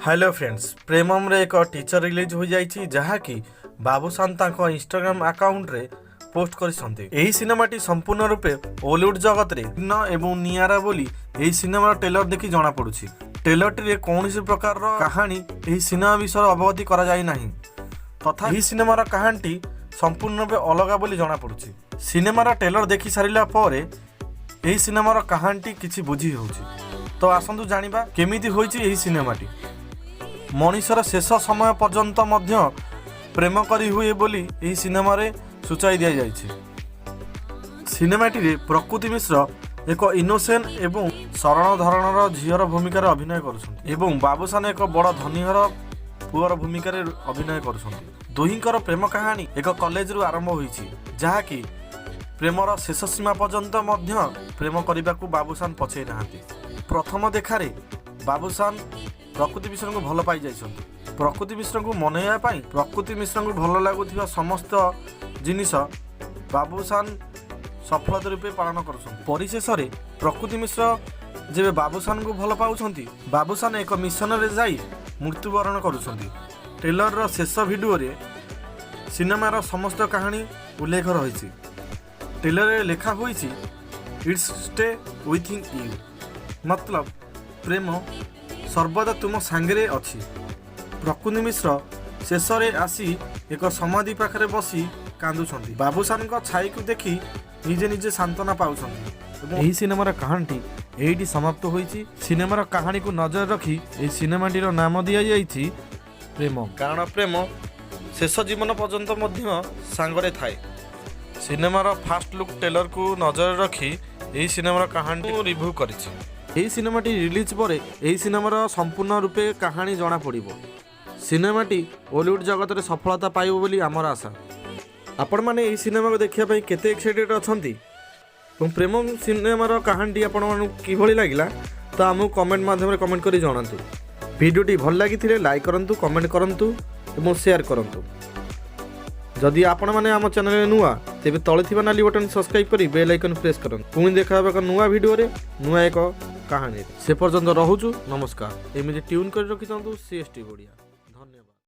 Hello friends, ପ୍ରେମମରେ ଏକ teaser release ହୋଇଯାଇଛି, ଯାହାକି ବାବୁସାନ ତାଙ୍କ ଇନଷ୍ଟାଗ୍ରାମ ଆକାଉଣ୍ଟରେ ପୋଷ୍ଟ କରିଛନ୍ତି। ଏହି ସିନେମାଟି ସମ୍ପୂର୍ଣ୍ଣ ରୂପେ ଓଲିଉଡ ଜଗତରେ ଭିନ୍ନ ଏବଂ ନିଆରା ବୋଲି ଏହି ସିନେମାର ଟ୍ରେଲର ଦେଖି ଜଣାପଡୁଛି। ଟ୍ରେଲରଟିରେ କୌଣସି ପ୍ରକାରର କାହାଣୀ ଏହି ସିନେମା ବିଷୟରେ ଅବଗତି କରାଯାଇ ନାହିଁ। ତଥା ଏହି ସିନେମାର କାହାଣୀଟି ସମ୍ପୂର୍ଣ୍ଣ ରୂପେ ଅଲଗା ବୋଲି ଜଣାପଡୁଛି। ସିନେମାର ଟ୍ରେଲର ଦେଖି ସାରିଲା ପରେ ଏହି ସିନେମାର କାହାଣୀଟି କିଛି ବୁଝି ହେଉଛି। ତ ଆସନ୍ତୁ ଜାଣିବା କେମିତି ହୋଇଛି ଏହି ସିନେମାଟି। ମଣିଷର ଶେଷ ସମୟ ପର୍ଯ୍ୟନ୍ତ ମଧ୍ୟ ପ୍ରେମ କରି ହୁଏ ବୋଲି ଏହି ସିନେମାରେ ସୂଚାଇ ଦିଆଯାଇଛି। ସିନେମାଟିରେ ପ୍ରକୃତି ମିଶ୍ର ଏକ ଇନୋସେଣ୍ଟ ଏବଂ ସରଳ ଧରଣର ଝିଅର ଭୂମିକାରେ ଅଭିନୟ କରୁଛନ୍ତି ଏବଂ ବାବୁସାନ ଏକ ବଡ଼ ଧନୀଘର ପୁଅର ଭୂମିକାରେ ଅଭିନୟ କରୁଛନ୍ତି। ଦୁହିଁଙ୍କର ପ୍ରେମ କାହାଣୀ ଏକ କଲେଜରୁ ଆରମ୍ଭ ହୋଇଛି, ଯାହାକି ପ୍ରେମର ଶେଷ ସୀମା ପର୍ଯ୍ୟନ୍ତ ମଧ୍ୟ ପ୍ରେମ କରିବାକୁ ବାବୁସାନ ପଛେଇ ନାହାନ୍ତି। ପ୍ରଥମ ଦେଖାରେ ବାବୁସାନ ପ୍ରକୃତି ମିଶ୍ରଙ୍କୁ ଭଲ ପାଇଯାଇଛନ୍ତି। ପ୍ରକୃତି ମିଶ୍ରଙ୍କୁ ମନେଇବା ପାଇଁ ପ୍ରକୃତି ମିଶ୍ରଙ୍କୁ ଭଲ ଲାଗୁଥିବା ସମସ୍ତ ଜିନିଷ ବାବୁସାନ ସଫଳତା ରୂପେ ପାଳନ କରୁଛନ୍ତି। ପରିଶେଷରେ ପ୍ରକୃତି ମିଶ୍ର ଯେବେ ବାବୁସାନଙ୍କୁ ଭଲ ପାଉଛନ୍ତି, ବାବୁସାନ ଏକ ମିଶନରେ ଯାଇ ମୃତ୍ୟୁବରଣ କରୁଛନ୍ତି। ଟ୍ରେଲରର ଶେଷ ଭିଡ଼ିଓରେ ସିନେମାର ସମସ୍ତ କାହାଣୀ ଉଲ୍ଲେଖ ରହିଛି। ଟ୍ରେଲରରେ ଲେଖା ହୋଇଛି, "it's stay within you", ମତଲବ ପ୍ରେମ ସର୍ବଦା ତୁମ ସାଙ୍ଗରେ ଅଛି। ପ୍ରକୃତି ମିଶ୍ର ଶେଷରେ ଆସି ଏକ ସମାଧି ପାଖରେ ବସି କାନ୍ଦୁଛନ୍ତି। ବାବୁସାନଙ୍କ ଛାଇକୁ ଦେଖି ନିଜେ ନିଜେ ସାନ୍ତ୍ୱନା ପାଉଛନ୍ତି ଏବଂ ଏହି ସିନେମାର କାହାଣୀଟି ଏଇଠି ସମାପ୍ତ ହୋଇଛି। ସିନେମାର କାହାଣୀକୁ ନଜର ରଖି ଏହି ସିନେମାଟିର ନାମ ଦିଆଯାଇଛି ପ୍ରେମ, କାରଣ ପ୍ରେମ ଶେଷ ଜୀବନ ପର୍ଯ୍ୟନ୍ତ ମଧ୍ୟ ସାଙ୍ଗରେ ଥାଏ। ସିନେମାର ଫାଷ୍ଟ ଲୁକ୍ ଟ୍ରେଲରକୁ ନଜରରେ ରଖି ଏହି ସିନେମାର କାହାଣୀଟି ମୁଁ ରିଭ୍ୟୁ କରିଛି। ଏହି ସିନେମାଟି ରିଲିଜ୍ ପରେ ଏହି ସିନେମାର ସମ୍ପୂର୍ଣ୍ଣ ରୂପେ କାହାଣୀ ଜଣାପଡ଼ିବ। ସିନେମାଟି ଓଲିଉଡ଼ ଜଗତରେ ସଫଳତା ପାଇବ ବୋଲି ଆମର ଆଶା। ଆପଣମାନେ ଏହି ସିନେମାକୁ ଦେଖିବା ପାଇଁ କେତେ ଏକ୍ସାଇଟେଡ଼ ଅଛନ୍ତି ଏବଂ ପ୍ରେମ ସିନେମାର କାହାଣୀଟି ଆପଣମାନଙ୍କୁ କିଭଳି ଲାଗିଲା, ତ ଆମକୁ କମେଣ୍ଟ ମାଧ୍ୟମରେ କମେଣ୍ଟ କରି ଜଣାନ୍ତୁ। ଭିଡ଼ିଓଟି ଭଲ ଲାଗିଥିଲେ ଲାଇକ୍ କରନ୍ତୁ, କମେଣ୍ଟ କରନ୍ତୁ ଏବଂ ସେୟାର କରନ୍ତୁ। ଯଦି ଆପଣମାନେ ଆମ ଚ୍ୟାନେଲରେ ନୂଆ, ତେବେ ତଳେ ଥିବା ନାଲି ବଟନ୍ ସବସ୍କ୍ରାଇବ୍ କରି ବେଲ୍ ଆଇକନ୍ ପ୍ରେସ୍ କରନ୍ତୁ। ପୁଣି ଦେଖା ହେବ ଏକ ନୂଆ ଭିଡ଼ିଓରେ, ନୂଆ ଏକ କାହାଣୀରେ। ସେ ପର୍ଯ୍ୟନ୍ତ ରହୁଛୁ, ନମସ୍କାର। ଏମିତି ଟ୍ୟୁନ୍ କରି ରଖିଥାନ୍ତୁ ସିଏସ୍ଟି ଓଡ଼ିଆ।